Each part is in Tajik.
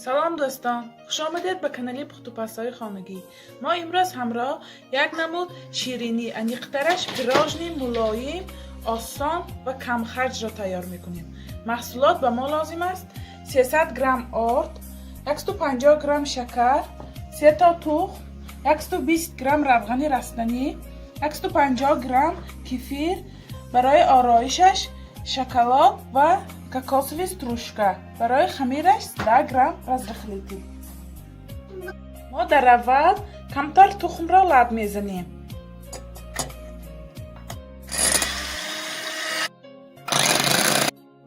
Салом дӯстон, хуш омадед ба канали пухтупазҳои хонагӣ. Мо имрӯз ҳамроҳ як намуд ширинӣ, аниқтараш пирожни мулоим, осон ва камхарҷро тайёр мекунем. Маҳсулот ба мо лозим аст: 300 грамм орд, 150 грамм шакар, се то тухм, 120 грамм равғани растанӣ, 150 грамм кефир, барои ороишаш шоколад ва кокосовый стружка, барои хамираш 10 грамм разрыхлитель. Мо дар аввал камтар тухмро лат мезанем.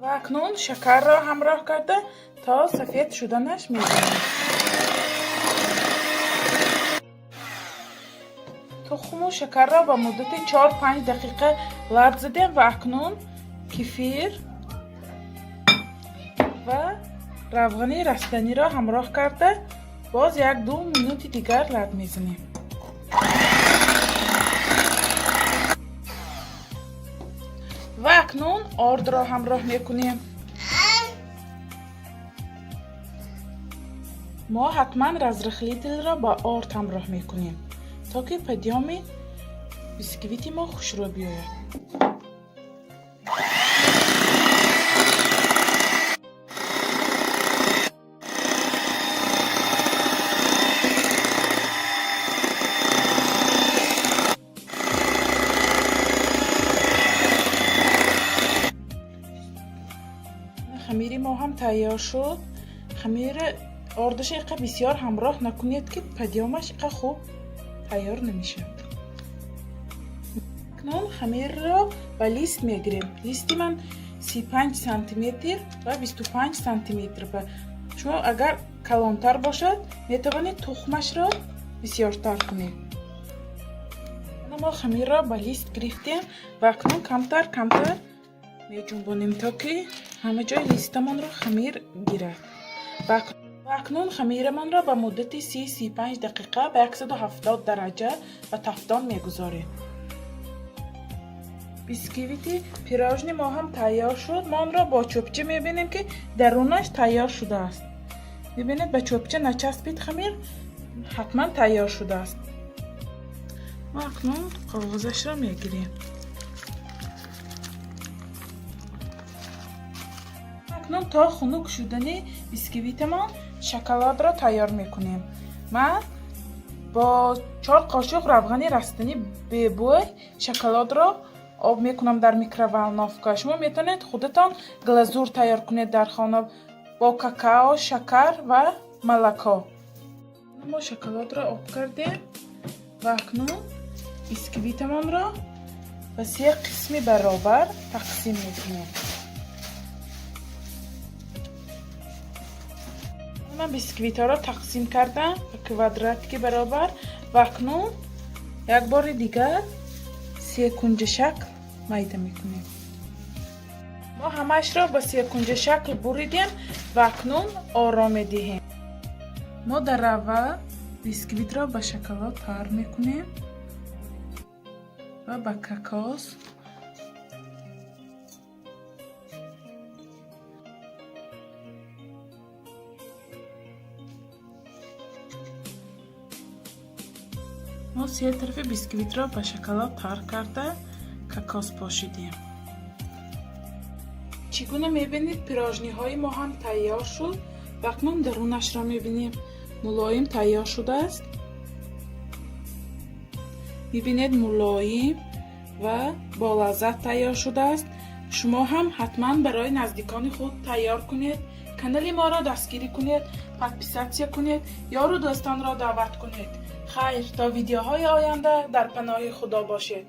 Ва акнун шакарро ҳамроҳ карда, то сафед шуданаш мезанем. Тухму шакарро ба муддати 4-5 дақиқа лат задем ва акнун кефир ва равғани растаниро ҳамроҳ карда, боз 1-2 минути дигар лат мезанем. Ва акнун ордро ҳамроҳ мекунем. Мо ҳатман разрыхлитель ро ба орд ҳамроҳ мекунем, то ки подъём и бисквити мо хушрӯ биёяд. Хамири мо ҳам тайёр шуд. Хамири ордаша иқа бисёр ҳамроҳ накунед, ки подъём аш иқа хуб тайёр намешавад. Акнун хамирро ба лист мегирем. Листи ман 35 сантиметр ва 25 сантиметр. Ба шумо агар калонтар бошад, метавонед тухмашро бисёртар кунед. Мо хамирро ба лист гирифтем ва акнун камтар камтар меҷунбонем, то ки ҳама ҷои листамонро хамир гирад. Ва акнун хамирамонро ба муддати 30-35 дақиқа ба 170 дараҷа ба тафдон мегузорем. Бисквити пирожни мо ҳам тайёр шуд. Мо онро бо чӯбча мебинем, ки дарунаш тайёр шудааст. Мебинед, ба чӯбча начаспид хамир, ҳатман тайёр шудааст. Мо акнун коғозашро мегирем. Акнун то хунук шудани бисквитамон шоколадро тайёр мекунем. Ман бо 4 қошуқ равғани растанӣ бебӯй шоколадро об мекунам дар микроволновка. Шумо метавонед худатон глазур тайёр кунед дар хона бо какао, шакар ва молоко. Мо шоколадро об кардем ва акнун бисквитамонро ба се қисми баробар тақсим мекунем. Ман бисквитҳоро тақсим кардам ба квадратики баробар ва акнун як бори дигар секунҷа шакл майда мекунем. Мо ҳамаашро ба секунҷа шакл буридем ва акнун оро медиҳем. Мо дар аввал бисквитро ба шоколад тар мекунем ва ба кокос. Мо се тарафи бисквитро ба шоколад тар карда, кокос пошидем. Чӣ гуна мебинед, пирожниҳои мо ҳам тайёр шуд ва акнун дарунашро мебинем. Мулоим тайёр шудааст. Мебинед, мулоим ва болаззат тайёр шудааст. Шумо ҳам ҳатман барои наздикони худ тайёр кунед. Канали моро дастгирӣ кунед, подписаться кунед, ёру дӯстонро даъват кунед. Хайр, то видеоҳои оянда дар паноҳи Худо бошед.